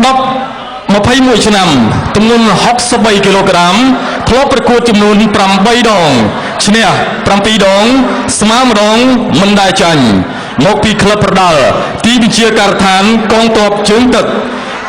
10 21ឆ្នាំទម្ងន់63គីឡូក្រាមធ្លាប់ប្រកួតចំនួន8ដងឈ្នះ7ដងស្មើម្ដងមិនដែលចាញ់មកពីក្លឹបប្រដាល់ទីបញ្ជាការដ្ឋានកងទ័ពជើងទឹក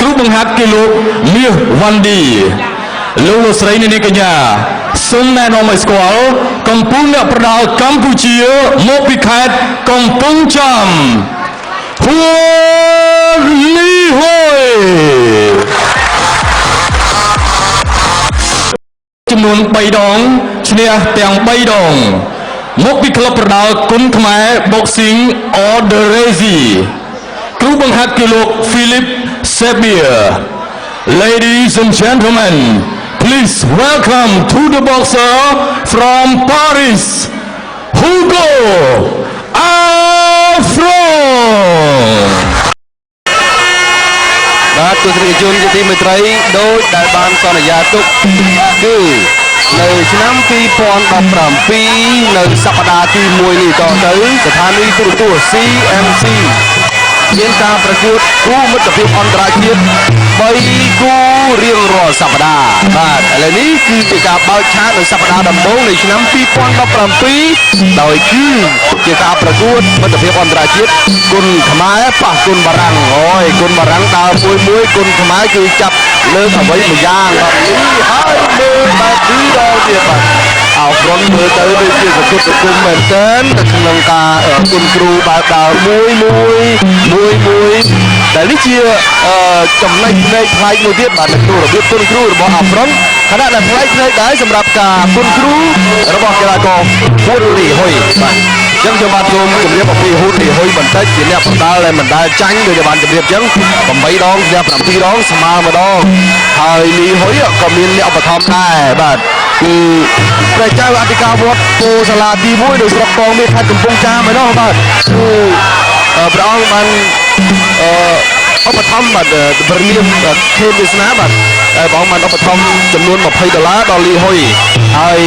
គ្រូបង្ហាត់គឺលោកមាសវ៉ាន់ឌីលោកលោកស្រីនាងកញ្ញាសូមណែនាំឲ្យស្គាល់កំពូលអ្នកប្រដាល់កម្ពុជាមកពីខេត្តកំពង់ចាមហួលីហុយចំនួន3ដងឈ្នះទាំង3ដងមកពីក្លឹបប្រដាល់គុនខ្មែរ Boxing Orderezi គ្រូបង្ហាត់គឺលោក Philip Sebia. Ladies and gentlemen, please welcome to the boxer from Paris, Hugo Affron. បាទទស្សនិកជនជាទីមេត្រីដោយដែលបានសន្យាទុកគឺនៅឆ្នាំ2017នៅសប្តាហ៍ទី1នេះតទៅស្ថានីយ៍ទូរទស្សន៍ CMC មានការប្រកួតគូមិត្តភាពអន្តរជាតិ3គូរៀងរាល់សប្តាហ៍បាទឥឡូវនេះគឺជាការបើកឆាកនៅសប្តាហ៍ដំបូងនៃឆ្នាំ2017ដោយគឺជាការប្រកួតមិត្តភាពអន្តរជាតិគុនខ្មែរប៉ះគុនបារាំងអូយគុនបារាំងដើរមួយមួយគុនខ្មែរគឺចាប់លើកអ្វីមួយយ៉ាងបាទនេះហើយមើលបែបនេះដល់ទៀតបាទអោប្រុនមើលទៅដូចជាសគុតសគុំមែនទែននៅក្នុងការគុនគ្រូបែបដើរមួយមួយមួយមួយដែលនេះជាចំណេញភ្នែកប្លែកមួយទៀតបាទនៅក្នុងរបៀបគុនគ្រូរបស់អាប្រុនខណៈដែលប្លែកភ្នែកដែរសម្រាប់ការគុនគ្រូរបស់កីឡាករហ៊ួនលីហ៊ុយបាទចឹងខ្ញុំបាទសូមជម្រាបអំពីហ៊ូនលីហ៊ុយបន្តិចជាអ្នកប្រដាល់ដែលមិនដែលចាញ់ដូចបានជម្រាបចឹង8ដងឈ្នះ7ដងស្មើម្ដងហើយលីហ៊ុយក៏មានអ្នកឧបត្ថម្ភដែរបាទគឺព្រះចៅអធិការវត្តពោសាលាទី1នៅស្រុកកងមាសខេត្តកំពង់ចាមឯណោះបាទគឺព្រះអង្គបានអឺឧបត្ថម្ភបាទព្រះនាមខេមវាសនាបាទតែព្រះអង្គបានឧបត្ថម្ភចំនួន20ដុល្លារដល់លីហ៊ុយហើយ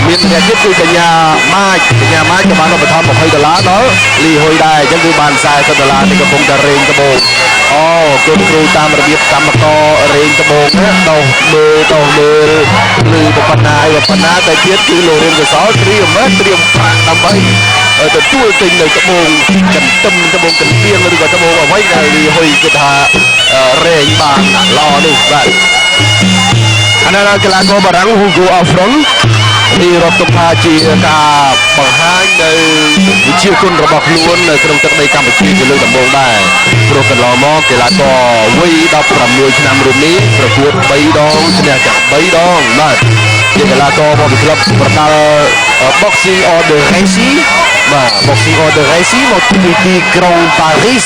មានម្នាក់ទៀតគឺកញ្ញាម៉ាចកញ្ញាម៉ាចក៏បានឧបត្ថម្ភ20ដុល្លារដល់លីហ៊ុយដែរអញ្ចឹងគឺបាន40ដុល្លារនេះកំពុងតែរែងត្បូងអូគុណគ្រូតាមរបៀបកម្មកររែងត្បូងណាដោះមើលដោះមើលឬប៉ុណ្ណាអីប៉ុណ្ណាតែទៀតគឺលោករៀនកសលត្រៀមត្រៀមប្រាក់ដើម្បីទទួលទិញនៅត្បូងកន្ទឹមត្បូងកន្ទៀងឬក៏ត្បូងអ្វីដែលលីហ៊ុយគិតថារែងបានល្អនេះបាទអានេះកីឡាករបារាំង Hugo Affron នេះរាប់ទុកថាជាការបង្ហាញនៅវិជ្ជាគុណរបស់ខ្លួននៅក្នុងទឹកដីកម្ពុជាជាលើកដំបូងដែរព្រោះកន្លងមកកីឡាករវ័យ16ឆ្នាំរូបនេះប្រកួត3ដងឈ្នះទាំង3ដងបាទជាកីឡាករមកពីក្លឹបប្រដាល់ Boxing or the Racy បាទ Boxing or the Racy មកពីទីក្រុងប៉ារីស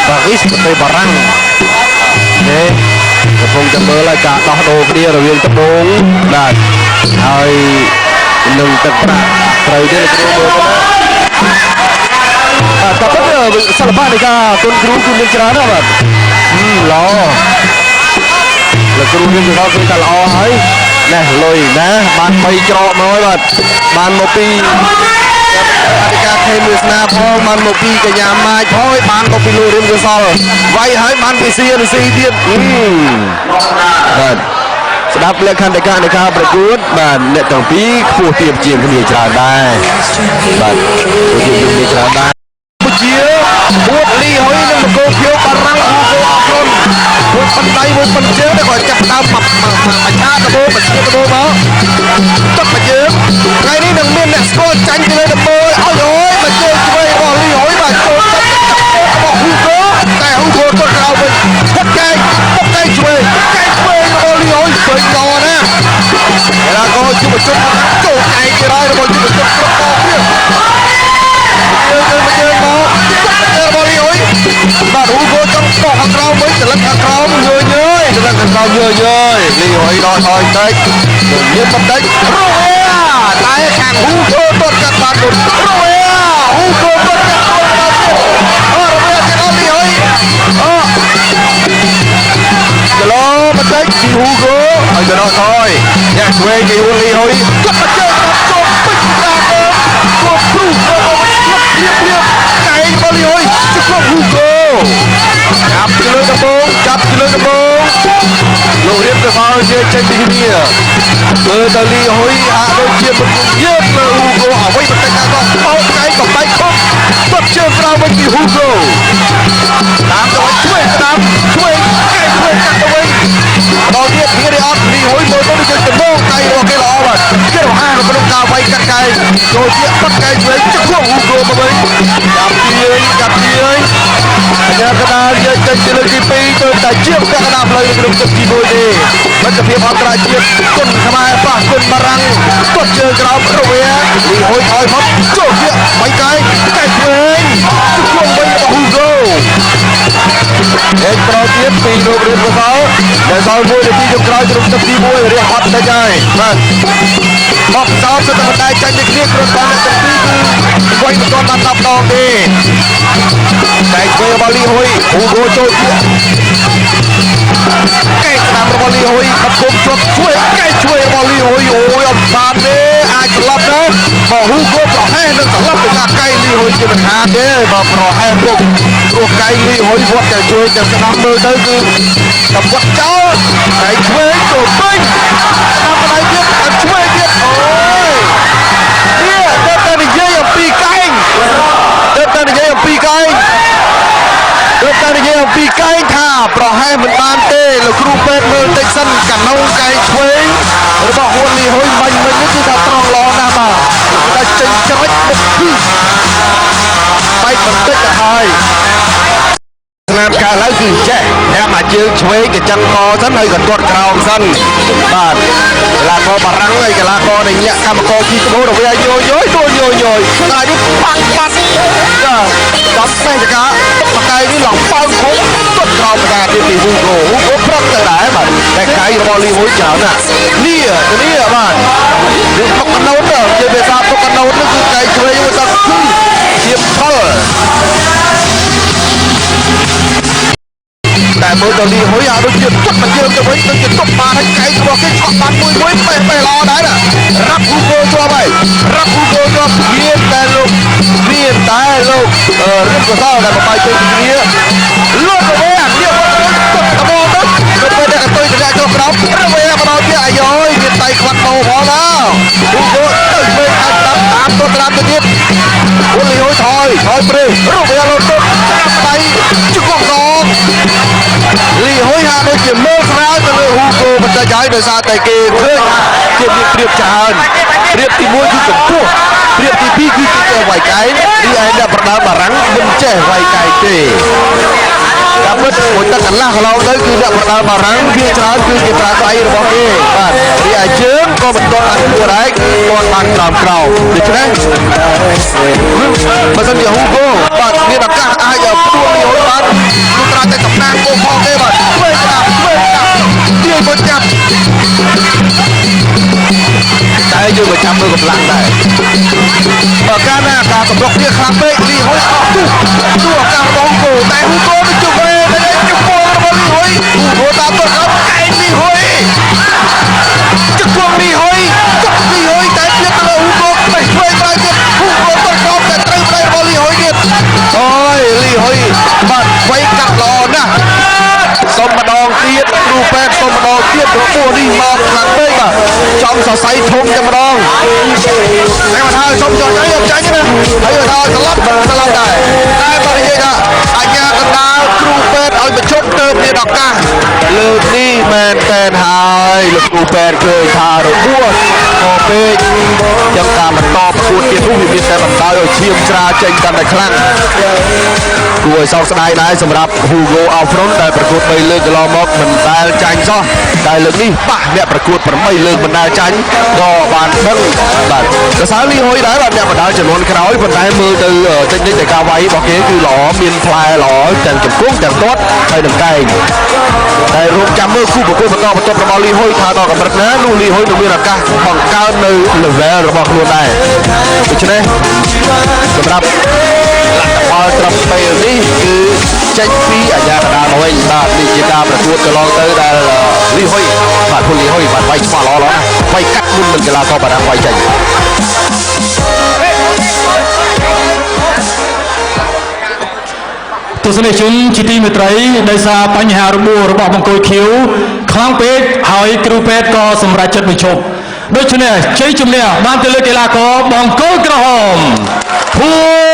ប៉ារីសប្រទេសបារាំងនេះកំពុងតែមើលឲ្យការដោះដូរគ្នារវាងត្បូងបាទហើយនឹងទឹកប្រាក់ត្រូវទេលោកគ្រូមើលទៅណាបាទតែពិតសិល្បៈនៃការគុណគ្រូគឺមានច្រើនណាស់បាទល្អលោកគ្រូយើងទៅដល់គឺតែល្អហើយណែលុយណាបាន3ច្រកមកហើយបាទបានមកពីអធិការខេមវាសនាផងបានមកពីកញ្ញាម៉ាចផងហើយបានមកពីលោករៀមកសលវាយហើយបានពី CNC ទៀតបាទស្ដាប់លក្ខន្តិកៈនៃការប្រកួតបាទអ្នកទាំងពីរខ្ពស់ទាបជាងគ្នាច្រើនដែរបាទខ្ពស់ទាបជាងគ្នាច្រើនដែរជាពួតលីហ៊ុយនិងមង្គលខៀវបារាំងហ៊ូហ្គោអហ្វ្រុនមួយបណ្ដៃមួយបណ្ជើងតែគាត់ចាប់ដើមមកមកឆាដបោមកឈៀដបោមកទឹកមកជើងថ្ងៃនេះនឹងមានអ្នកស្គាល់ចាញ់ទៅលើដបោអើយអូយមកជើងឆ្វេងរបស់លីហ៊ុយបាទចូលចាប់របស់ហ៊ូហ្គោតែហ៊ូហ្គោទាត់ក្រៅវិញពុកកែងពុកកែងឆ្វេងកែងឆ្វេងរបស់លីហ៊ុយឆ្វេងល្អណាស់កីឡាករយុវជនចូលកែងទៀតហើយរបស់យុវជនគ្រប់កគ្នាយើងមកយើងមករបស់លីហ៊ុយបាទហ៊ូហ្គោចង់បោះខាងក្រោមវិញច្រឡឹកខាងក្រោមយើយយច្រឡឹកខាងក្រោមយើយយលីហ៊ុយដកថយតិចមានបន្តិចរ៉ូអេតែខាងហ៊ូហ្គោទាត់កាត់បានមុនរ៉ូអេហ៊ូហ្គោទាត់កាត់បានទៀតអូរ៉ូអេទៀតអត់លីហ៊ុយអូគីឡូបន្តិចពីហ៊ូហ្គោឲ្យទៅដកថយអ្នកឆ្វេងពីហ៊ូលីហ៊ុយគាត់មកជើងចូលពេញតាមគោគ្រូរបស់ព្រៀបព្រៀបកែងរបស់លីហ៊ុយជិះហ៊ូហ្គោចាប់ទៅលើដំបងចាប់ទៅលើដំបង ចេញពីគ្នាមើលទៅលីហ៊ុយហាក់ដូចជាមិនយឺតលើហ៊ូហ្គោអ្វីបន្តិចណាក៏បោកកែងបំបែកខំទាត់ជើងក្រោមវិញពីហ៊ូហ្គោតាមទៅឆ្វេងស្ដាំឆ្វេងកែងឆ្វេងកាត់ទៅវិញដល់ទៀតហ៊ានអត់លីហ៊ុយមើលទៅដូចជាដំងដៃរបស់គេល្អបាទគេរហ័សក្នុងការវាយកាត់កែងចូលជាបាត់កែងឆ្វេងជង្គង់ហ៊ូហ្គោមកវិញចាប់ទាញចាប់ទាញអញ្ញាកដាលយកចេញពីលើកទី2ទៅតែជាពាក់កណ្ដាលផ្លូវនៅក្នុងទឹកទី1ទេមិត្តភាពអន្តរជាតិគុណខ្មែរប៉ះគុណបារាំងទាត់ជើងក្រោមរវាលីហ៊ុយថយមកចូលជាបាយកែងកែងឆ្វេងជង្គង់វិញរបស់ហ៊ូហ្គោឯកក្រោយទៀតពីលោករៀនកសលដែលសល់1នាទីចុងក្រោយក្នុងទឹកទី1រៀងហត់តិចហើយបាទបបសោតទៅតែមិនដែលចាញ់ដូចគ្នាគ្រាន់តែអ្នកទាំងពីរគឺវាយមិនទាន់បាន10ដងទេតែឆ្វេងរបស់លីហ៊ុយហ៊ូហ្គោចូលជាកែស្ដាំរបស់លីហ៊ុយបាត់គុំជាប់ឆ្វេងកែឆ្វេងរបស់លីហ៊ុយអូយអត់បានទេអាចស្លាប់ដែរបើហ៊ូហ្គោប្រហែលនឹងស្លាប់ដោយការកែលីហ៊ុយជាមិនខានទេបើប្រហែលពុកព្រោះកែលីហ៊ុយវត្តតែជួយតែស្ដាំមើលទៅគឺតែវត្តចោលកែឆ្វេងទៅពេញស្ដាំបដៃទៀតឆ្វេងទៀតអូយនេះទៅតែនិយាយអំពីកែងទៅតែនិយាយអំពីកែងទៅតែនិយាយអំពីកែងថាប្រហែលមិនបានទេលោកគ្រូពេទ្យមើលតិចសិនកាណូកែងឆ្វេងរបស់ហ៊ុនលីហ៊ុយបាញ់មិញនេះគឺថាត្រង់ល្អណាស់បាទតែចេញច្រិចមុខគឺបែកបន្តិចទៅហើយស្នាមកើតឡើងគឺចេះតែមកជើងឆ្វេងកញ្ចឹងកសិនហើយកទាត់ក្រោមសិនបាទកីឡាករបារាំងហើយកីឡាករនៃញាក់កម្មករជីត្បូរវាយយយយយយយយតែនេះបាំងបាត់ចាដល់សេះចកាបកាយនេះឡើងប៉ោងខុំទាត់ក្រោមបកាទៀតពីហ៊ូហ្គោហ៊ូហ្គោប្រឹកទៅដែរបាទតែកាយរបស់លីហ៊ុយច្រើនណាស់នេះនេះបាទរឿងពុកកណូតជាភាសាពុកកណូតនេះគឺកាយឆ្វេងមួយតគឺជាផលតែមើលទៅលីហ៊ុយអាចដូចជាទុកមកជើងទៅវិញដូចជាទុកបានហើយកែងរបស់គេឆក់បានមួយមួយបេះបេះល្អដែរណារាប់ហ៊ូហ្គោជាប់ហើយរាប់ហ៊ូហ្គោជាប់មានតែលោកមានតែលោករៀបកសលដែលបបាយជើងគ្នាលោករវាងនេះទុកតបទៅទៅពេលដែលកតុយតម្លាក់ចុះក្រោមរវាងមកដល់ទៀតអាយយមានដៃខ្វាត់ដោផងណាហ៊ូហ្គោទៅវិញអាចតាមតាមទៅតាមទៅទៀតហ៊ូលីហ៊ុយថយថយព្រេរវាងលោកទុកចាប់ដៃជង្គង់សងលីហ៊ុយហាក់ដូចជាមើលស្រាលទៅលើហ៊ូហ្គោបន្តិចហើយដោយសារតែគេឃើញថាគេមានព្រៀបច្រើនព្រៀបទី1គឺកម្ពស់ព្រៀបទី2គឺគេចេះវាយកែងរីឯអ្នកប្រដាល់បារាំងមិនចេះវាយកែងទេតាមពិតមួយទឹកកន្លះកន្លងទៅគឺអ្នកប្រដាល់បារាំងវាច្រើនគឺគេប្រើដៃរបស់គេបាទរីឯជើងក៏មិនទាន់បានគួរដែរគឺទាន់បានក្រោមក្រោមដូច្នេះបើសិនជាហ៊ូហ្គោបាទមានឱកាសអាចផ្ដួលលីហ៊ុយបានគឺត្រាតែតំណាងគោផងទេបាទឆ្វេងស្ដាំឆ្វេងស្ដាំទាយមកចាប់តែយើងក៏ចាំមើលកម្លាំងដែរបើកាលណាការសម្រុកគ្នាខ្លាំងពេកលីហ៊ុយអស់ទូទូឱកាសរបស់ហ៊ូហ្គោតែហ៊ូហ្គោទៅជុំវិញតែជុំពលរបស់លីហ៊ុយហ៊ូហ្គោតាមទៅក្រោមកែងលីហ៊ុយជង្គង់លីហ៊ុយទុកលីហ៊ុយតែទៀតទៅលើហ៊ូហ្គោបេះឆ្វេងប្រៃទៀតហ៊ូហ្គោទៅក្រោមតែត្រូវប្រៃរបស់លីហ៊ុយទៀតអូយលីហ៊ុយបាទវាយកាត់ល្អណាស់សុំម្ដងទៀតគ្រូពេទ្យសុំម្ដងទៀតរបួសនេះមកខ្លាំងពេកបាទចំសរសៃធំតែម្ដងតែមកថាសុំចុះចាញ់អត់ចាញ់ណាហើយថាស្លាប់ស្លាប់ដែរតែបើនិយាយថាអញ្ញាកណ្ដាលគ្រូពេទ្យឲ្យបញ្ឈប់ទៅមានឱកាសលើកនេះមែនតែនហើយលោកគ្រូពេទ្យឃើញថារបួសក៏ពេកចឹងការបន្តប្រកួតទៀតនោះវាមានតែបណ្ដោយឲ្យឈាមច្រាចេញកាន់តែខ្លាំងគួរឲ្យសោកស្ដាយដែរសម្រាប់ Hugo Alfron ដែលប្រកួត3លើកកន្លងមកមិនដែលចាញ់សោះតែលើកនេះប៉ះអ្នកប្រកួត8លើកមិនដែលចាញ់ក៏បានដឹងបាទសរសើរលីហ៊ុយដែរបាទអ្នកបណ្ដោយចំនួនក្រោយប៉ុន្តែមើលទៅតិចនិចនៃការវាយរបស់គេគឺល្អមានផ្លែល្អទាំងជង្គង់ទាំងទាត់ហើយនឹងកែងតែរងចាំមើលគូប្រកួតបន្តបន្ទាប់របស់លីហ៊ុយថាដល់កម្រិតណានោះលីហ៊ុយនឹងមានឱកាសបង្កើននៅ level របស់ខ្លួនដែរដូច្នេះសម្រាប់លទ្ធផលត្រឹមពេលនេះគឺចេញពីអាជ្ញាកណ្ដាលមកវិញបាទនេះជាការប្រកួតកន្លងទៅដែលលីហ៊ុយបាទហ៊ុនលីហ៊ុយបាទវាយច្បាស់ល្អណាស់វាយកាត់មុននឹងកីឡាករបារាំងវាយចេញ ទស្សនិកជនជាទីមេត្រីដោយសារបញ្ហារបួសរបស់បង្គោលខៀវ ខ្លាំងពេកហើយគ្រូពេទ្យក៏សម្រេចចិត្តបញ្ឈប់ដូច្នេះជ័យជំនះបានទៅលើកីឡាករបង្គោលក្រហមភួ